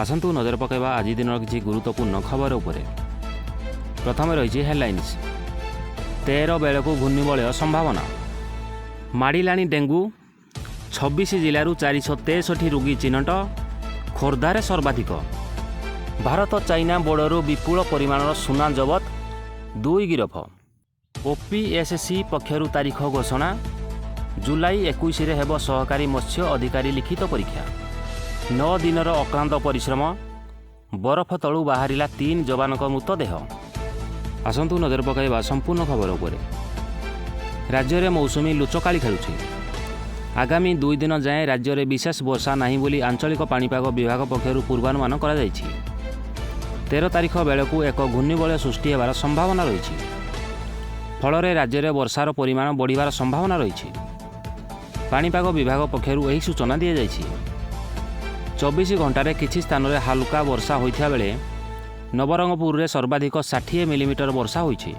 ଆସନ୍ତୁ ନଜର ପକାଇବା ଆଜି ଦିନର କିଛି ଗୁରୁତ୍ୱପୂର୍ଣ୍ଣ ଖବର ଉପରେ। ପ୍ରଥମେ ରହିଛି ହେଡ଼ଲାଇନ୍ସ। 13 ବେଳକୁ ଘୂର୍ଣ୍ଣିବଳୟ ସମ୍ଭାବନା। ମାଡ଼ିଲାଣି ଡେଙ୍ଗୁ। 26 ଜିଲ୍ଲାରୁ 463 ରୋଗୀ ଚିହ୍ନଟ, ଖୋର୍ଦ୍ଧାରେ ସର୍ବାଧିକ। ଭାରତ ଚାଇନା ବର୍ଡରରୁ ବିପୁଳ ପରିମାଣର ସୁନା ଜବତ, 2 ଗିରଫ। ଓପିଏସ୍ସି ପକ୍ଷରୁ ତାରିଖ ଘୋଷଣା, ଜୁଲାଇ 21ରେ ହେବ ସହକାରୀ ମତ୍ସ୍ୟ ଅଧିକାରୀ ଲିଖିତ ପରୀକ୍ଷା। 9 ଦିନର ଅକ୍ଳାନ୍ତ ପରିଶ୍ରମ, ବରଫ ତଳୁ ବାହାରିଲା 3 ଯବାନଙ୍କ ମୃତଦେହ। ଆସନ୍ତୁ ନଜର ପକାଇବା ସମ୍ପୂର୍ଣ୍ଣ ଖବର ଉପରେ। ରାଜ୍ୟରେ ମୌସୁମୀ ଲୁଚକାଳି ଖେଳୁଛି। ଆଗାମୀ 2 ଦିନ ଯାଏଁ ରାଜ୍ୟରେ ବିଶେଷ ବର୍ଷା ନାହିଁ ବୋଲି ଆଞ୍ଚଳିକ ପାଣିପାଗ ବିଭାଗ ପକ୍ଷରୁ ପୂର୍ବାନୁମାନ କରାଯାଇଛି। 13 ତାରିଖ ବେଳକୁ ଏକ ଘୂର୍ଣ୍ଣିବଳୟ ସୃଷ୍ଟି ହେବାର ସମ୍ଭାବନା ରହିଛି। ଫଳରେ ରାଜ୍ୟରେ ବର୍ଷାର ପରିମାଣ ବଢ଼ିବାର ସମ୍ଭାବନା ରହିଛି। ପାଣିପାଗ ବିଭାଗ ପକ୍ଷରୁ ଏହି ସୂଚନା ଦିଆଯାଇଛି। 24 ଘଣ୍ଟାରେ କିଛି ସ୍ଥାନରେ ହାଲୁକା ବର୍ଷା ହୋଇଥିବା ବେଳେ ନବରଙ୍ଗପୁରରେ ସର୍ବାଧିକ 60 ମିଲିମିଟର ବର୍ଷା ହୋଇଛି।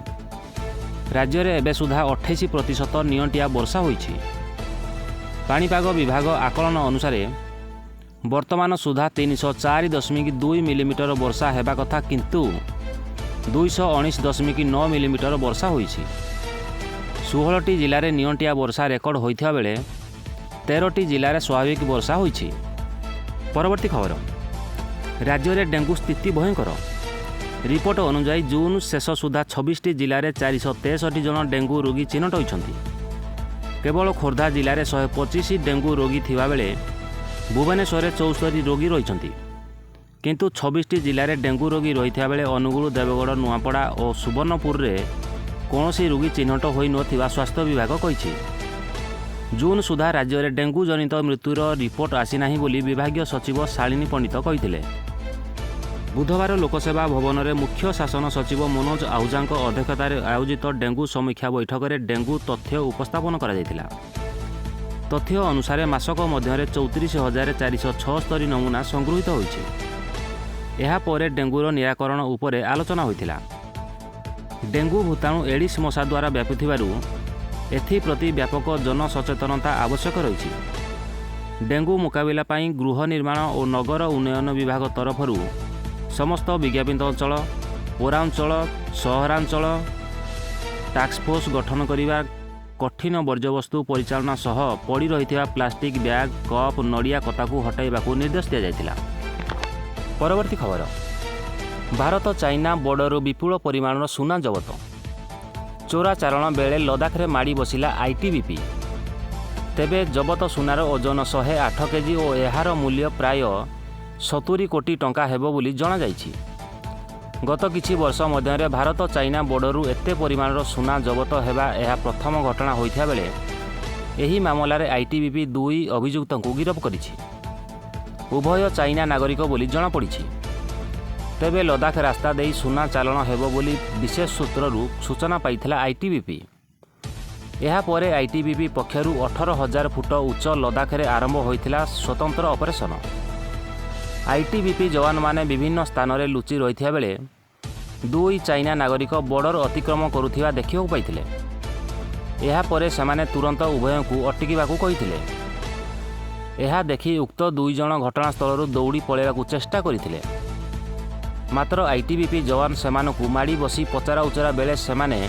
ରାଜ୍ୟରେ ଏବେ ସୁଦ୍ଧା 28% ନିଅଣ୍ଟିଆ ବର୍ଷା ହୋଇଛି। ପାଣିପାଗ ବିଭାଗ ଆକଳନ ଅନୁସାରେ ବର୍ତ୍ତମାନ ସୁଦ୍ଧା 304.2 ମିଲିମିଟର ବର୍ଷା ହେବା କଥା, କିନ୍ତୁ 219.9 ମିଲିମିଟର ବର୍ଷା ହୋଇଛି। 16ଟି ଜିଲ୍ଲାରେ ନିଅଣ୍ଟିଆ ବର୍ଷା ରେକର୍ଡ ହୋଇଥିବା ବେଳେ 13ଟି ଜିଲ୍ଲାରେ ସ୍ୱାଭାବିକ ବର୍ଷା ହୋଇଛି। ପରବର୍ତ୍ତୀ ଖବର, ରାଜ୍ୟରେ ଡେଙ୍ଗୁ ସ୍ଥିତି ଭୟଙ୍କର। ରିପୋର୍ଟ ଅନୁଯାୟୀ ଜୁନ୍ ଶେଷ ସୁଦ୍ଧା 26ଟି ଜିଲ୍ଲାରେ 463 ଜଣ ଡେଙ୍ଗୁ ରୋଗୀ ଚିହ୍ନଟ ହୋଇଛନ୍ତି। କେବଳ ଖୋର୍ଦ୍ଧା ଜିଲ୍ଲାରେ 125 ଡେଙ୍ଗୁ ରୋଗୀ ଥିବାବେଳେ ଭୁବନେଶ୍ୱରରେ 74 ରୋଗୀ ରହିଛନ୍ତି। କିନ୍ତୁ 26ଟି ଜିଲ୍ଲାରେ ଡେଙ୍ଗୁ ରୋଗୀ ରହିଥିବା ବେଳେ ଅନୁଗୁଳ, ଦେବଗଡ଼, ନୂଆପଡ଼ା ଓ ସୁବର୍ଣ୍ଣପୁରରେ କୌଣସି ରୋଗୀ ଚିହ୍ନଟ ହୋଇନଥିବା ସ୍ୱାସ୍ଥ୍ୟ ବିଭାଗ କହିଛି। ଜୁନ୍ ସୁଦ୍ଧା ରାଜ୍ୟରେ ଡେଙ୍ଗୁ ଜନିତ ମୃତ୍ୟୁର ରିପୋର୍ଟ ଆସିନାହିଁ ବୋଲି ବିଭାଗୀୟ ସଚିବ ଶାଳିନୀ ପଣ୍ଡିତ କହିଥିଲେ। ବୁଧବାର ଲୋକସେବା ଭବନରେ ମୁଖ୍ୟ ଶାସନ ସଚିବ ମନୋଜ ଆହୁଜାଙ୍କ ଅଧ୍ୟକ୍ଷତାରେ ଆୟୋଜିତ ଡେଙ୍ଗୁ ସମୀକ୍ଷା ବୈଠକରେ ଡେଙ୍ଗୁ ତଥ୍ୟ ଉପସ୍ଥାପନ କରାଯାଇଥିଲା। ତଥ୍ୟ ଅନୁସାରେ ମାସକ ମଧ୍ୟରେ 34,476 ନମୁନା ସଂଗୃହୀତ ହୋଇଛି। ଏହାପରେ ଡେଙ୍ଗୁର ନିରାକରଣ ଉପରେ ଆଲୋଚନା ହୋଇଥିଲା। ଡେଙ୍ଗୁ ଭୂତାଣୁ ଏଡିସ୍ ମଶା ଦ୍ୱାରା ବ୍ୟାପୁଥିବାରୁ ଏଥିପ୍ରତି ବ୍ୟାପକ ଜନସଚେତନତା ଆବଶ୍ୟକ ରହିଛି। ଡେଙ୍ଗୁ ମୁକାବିଲା ପାଇଁ ଗୃହ ନିର୍ମାଣ ଓ ନଗର ଉନ୍ନୟନ ବିଭାଗ ତରଫରୁ ସମସ୍ତ ବିଜ୍ଞାପିତ ଅଞ୍ଚଳ, ପୌରାଞ୍ଚଳ, ସହରାଞ୍ଚଳ ଟାସ୍କଫୋର୍ସ ଗଠନ କରିବା, କଠିନ ବର୍ଜ୍ୟବସ୍ତୁ ପରିଚାଳନା ସହ ପଡ଼ି ରହିଥିବା ପ୍ଲାଷ୍ଟିକ୍ ବ୍ୟାଗ୍, କପ୍, ନଡ଼ିଆ କତାକୁ ହଟାଇବାକୁ ନିର୍ଦ୍ଦେଶ ଦିଆଯାଇଥିଲା। ପରବର୍ତ୍ତୀ ଖବର, ଭାରତ ଚାଇନା ବର୍ଡରରୁ ବିପୁଳ ପରିମାଣର ସୁନା ଜବତ। ଚୋରା ଚାଲାଣ ବେଳେ ଲଦାଖରେ ମାଡ଼ି ବସିଲା ଆଇଟିବିପି। ତେବେ ଜବତ ସୁନାର ଓଜନ 108 କେଜି ଓ ଏହାର ମୂଲ୍ୟ ପ୍ରାୟ 70 କୋଟି ଟଙ୍କା ହେବ ବୋଲି ଜଣାଯାଇଛି। ଗତ କିଛି ବର୍ଷ ମଧ୍ୟରେ ଭାରତ ଚାଇନା ବର୍ଡରରୁ ଏତେ ପରିମାଣର ସୁନା ଜବତ ହେବା ଏହା ପ୍ରଥମ ଘଟଣା ହୋଇଥିବା ବେଳେ ଏହି ମାମଲାରେ ଆଇଟିବିପି 2 ଅଭିଯୁକ୍ତଙ୍କୁ ଗିରଫ କରିଛି। ଉଭୟ ଚାଇନା ନାଗରିକ ବୋଲି ଜଣାପଡ଼ିଛି। ତେବେ ଲଦାଖ ରାସ୍ତା ଦେଇ ସୁନା ଚାଲାଣ ହେବ ବୋଲି ବିଶେଷ ସୂତ୍ରରୁ ସୂଚନା ପାଇଥିଲା ଆଇଟିବିପି। ଏହାପରେ ଆଇଟିବିପି ପକ୍ଷରୁ 18,000 ଫୁଟ ଉଚ୍ଚ ଲଦାଖରେ ଆରମ୍ଭ ହୋଇଥିଲା ସ୍ୱତନ୍ତ୍ର ଅପରେସନ। ଆଇଟିବିପି ଯବାନମାନେ ବିଭିନ୍ନ ସ୍ଥାନରେ ଲୁଚି ରହିଥିବା ବେଳେ 2 ଚାଇନା ନାଗରିକ ବର୍ଡର ଅତିକ୍ରମ କରୁଥିବା ଦେଖିବାକୁ ପାଇଥିଲେ। ଏହାପରେ ସେମାନେ ତୁରନ୍ତ ଉଭୟଙ୍କୁ ଅଟକିବାକୁ କହିଥିଲେ। ଏହା ଦେଖି ଉକ୍ତ 2 ଜଣ ଘଟଣାସ୍ଥଳରୁ ଦୌଡ଼ି ପଳାଇବାକୁ ଚେଷ୍ଟା କରିଥିଲେ। ମାତ୍ର ଆଇଟିବିପି ଯବାନ ସେମାନଙ୍କୁ ମାଡ଼ି ବସି ପଚରାଉଚରା ବେଳେ ସେମାନେ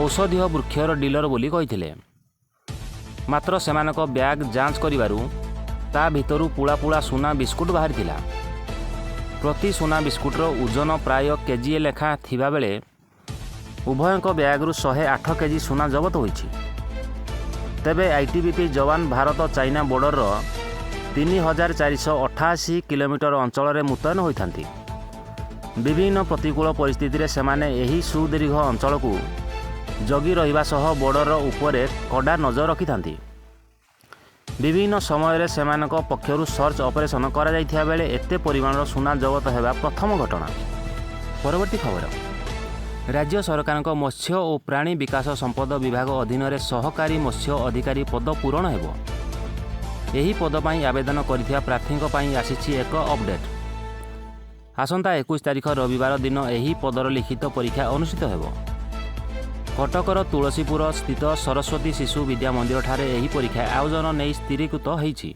ଔଷଧୀୟ ବୃକ୍ଷର ଡିଲର ବୋଲି କହିଥିଲେ। ମାତ୍ର ସେମାନଙ୍କ ବ୍ୟାଗ୍ ଯାଞ୍ଚ କରିବାରୁ ତା ଭିତରୁ ପୁଳା ପୁଳା ସୁନା ବିସ୍କୁଟ ବାହାରିଥିଲା। ପ୍ରତି ସୁନା ବିସ୍କୁଟର ଓଜନ ପ୍ରାୟ କେଜିଏ ଲେଖାଁ ଥିବାବେଳେ ଉଭୟଙ୍କ ବ୍ୟାଗରୁ 108 କେଜି ସୁନା ଜବତ ହୋଇଛି। ତେବେ ଆଇଟିବିପି ଯବାନ ଭାରତ ଚାଇନା ବର୍ଡରର 3,488 କିଲୋମିଟର ଅଞ୍ଚଳରେ ମୁତୟନ ହୋଇଥାନ୍ତି। ବିଭିନ୍ନ ପ୍ରତିକୂଳ ପରିସ୍ଥିତିରେ ସେମାନେ ଏହି ସୁଦୀର୍ଘ ଅଞ୍ଚଳକୁ ଜଗି ରହିବା ସହ ବର୍ଡର ଉପରେ କଡ଼ା ନଜର ରଖିଥାନ୍ତି। ବିଭିନ୍ନ ସମୟରେ ସେମାନଙ୍କ ପକ୍ଷରୁ ସର୍ଚ୍ଚ ଅପରେସନ କରାଯାଇଥିବା ବେଳେ ଏତେ ପରିମାଣର ସୁନା ଜବତ ହେବା ପ୍ରଥମ ଘଟଣା। ପରବର୍ତ୍ତୀ ଖବର, ରାଜ୍ୟ ସରକାରଙ୍କ ମତ୍ସ୍ୟ ଓ ପ୍ରାଣୀ ବିକାଶ ସମ୍ପଦ ବିଭାଗ ଅଧୀନରେ ସହକାରୀ ମତ୍ସ୍ୟ ଅଧିକାରୀ ପଦ ପୂରଣ ହେବ। ଏହି ପଦ ପାଇଁ ଆବେଦନ କରିଥିବା ପ୍ରାର୍ଥୀଙ୍କ ପାଇଁ ଆସିଛି ଏକ ଅପଡେଟ୍। ଆସନ୍ତା 21 ତାରିଖ ରବିବାର ଦିନ ଏହି ପଦର ଲିଖିତ ପରୀକ୍ଷା ଅନୁଷ୍ଠିତ ହେବ। କଟକର ତୁଳସୀପୁର ସ୍ଥିତ ସରସ୍ୱତୀ ଶିଶୁ ବିଦ୍ୟା ମନ୍ଦିରଠାରେ ଏହି ପରୀକ୍ଷା ଆୟୋଜନ ନେଇ ସ୍ଥିରୀକୃତ ହୋଇଛି।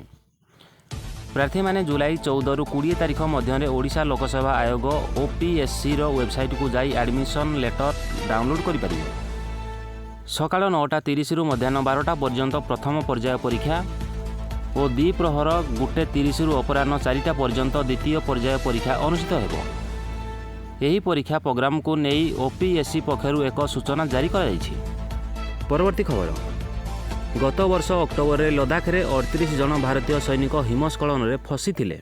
ପ୍ରାର୍ଥୀମାନେ ଜୁଲାଇ 14ରୁ 20 ତାରିଖ ମଧ୍ୟରେ ଓଡ଼ିଶା ଲୋକସେବା ଆୟୋଗ ଓପିଏସ୍ସିର ୱେବସାଇଟ୍କୁ ଯାଇ ଆଡମିସନ୍ ଲେଟର ଡାଉନଲୋଡ୍ କରିପାରିବେ। ସକାଳ 9ଟା 30ରୁ ମଧ୍ୟାହ୍ନ 12ଟା ପର୍ଯ୍ୟନ୍ତ ପ୍ରଥମ ପର୍ଯ୍ୟାୟ ପରୀକ୍ଷା ଓ ଦ୍ୱିପ୍ରହର 1:30ରୁ ଅପରାହ୍ନ 4ଟା ପର୍ଯ୍ୟନ୍ତ ଦ୍ୱିତୀୟ ପର୍ଯ୍ୟାୟ ପରୀକ୍ଷା ଅନୁଷ୍ଠିତ ହେବ। ଏହି ପରୀକ୍ଷା ପ୍ରୋଗ୍ରାମକୁ ନେଇ ଓପିଏସ୍ସି ପକ୍ଷରୁ ଏକ ସୂଚନା ଜାରି କରାଯାଇଛି। ପରବର୍ତ୍ତୀ ଖବର, ଗତ ବର୍ଷ ଅକ୍ଟୋବରରେ ଲଦାଖରେ 38 ଜଣ ଭାରତୀୟ ସୈନିକ ହିମସ୍ଖଳନରେ ଫସିଥିଲେ।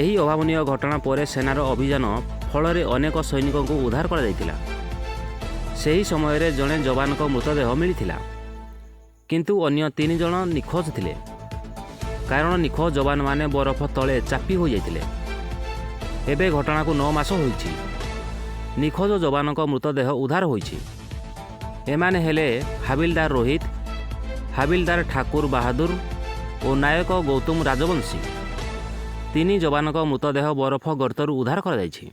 ଏହି ଅଭାବନୀୟ ଘଟଣା ପରେ ସେନାର ଅଭିଯାନ ଫଳରେ ଅନେକ ସୈନିକଙ୍କୁ ଉଦ୍ଧାର କରାଯାଇଥିଲା। ସେହି ସମୟରେ ଜଣେ ଯବାନଙ୍କ ମୃତଦେହ ମିଳିଥିଲା, କିନ୍ତୁ ଅନ୍ୟ ତିନି ଜଣ ନିଖୋଜ ଥିଲେ, କାରଣ ନିଖୋଜ ଯବାନମାନେ ବରଫ ତଳେ ଚାପି ହୋଇଯାଇଥିଲେ। ଏବେ ଘଟଣାକୁ 9 ମାସ ହୋଇଛି। ନିଖୋଜ ଯବାନଙ୍କ ମୃତଦେହ ଉଦ୍ଧାର ହୋଇଛି। ଏମାନେ ହେଲେ ହାବିଲଦାର ରୋହିତ, ହାବିଲଦାର ଠାକୁର ବାହାଦୁର ଓ ନାୟକ ଗୌତମ ରାଜବଂଶୀ। ତିନି ଯବାନଙ୍କ ମୃତଦେହ ବରଫ ଗର୍ତ୍ତରୁ ଉଦ୍ଧାର କରାଯାଇଛି।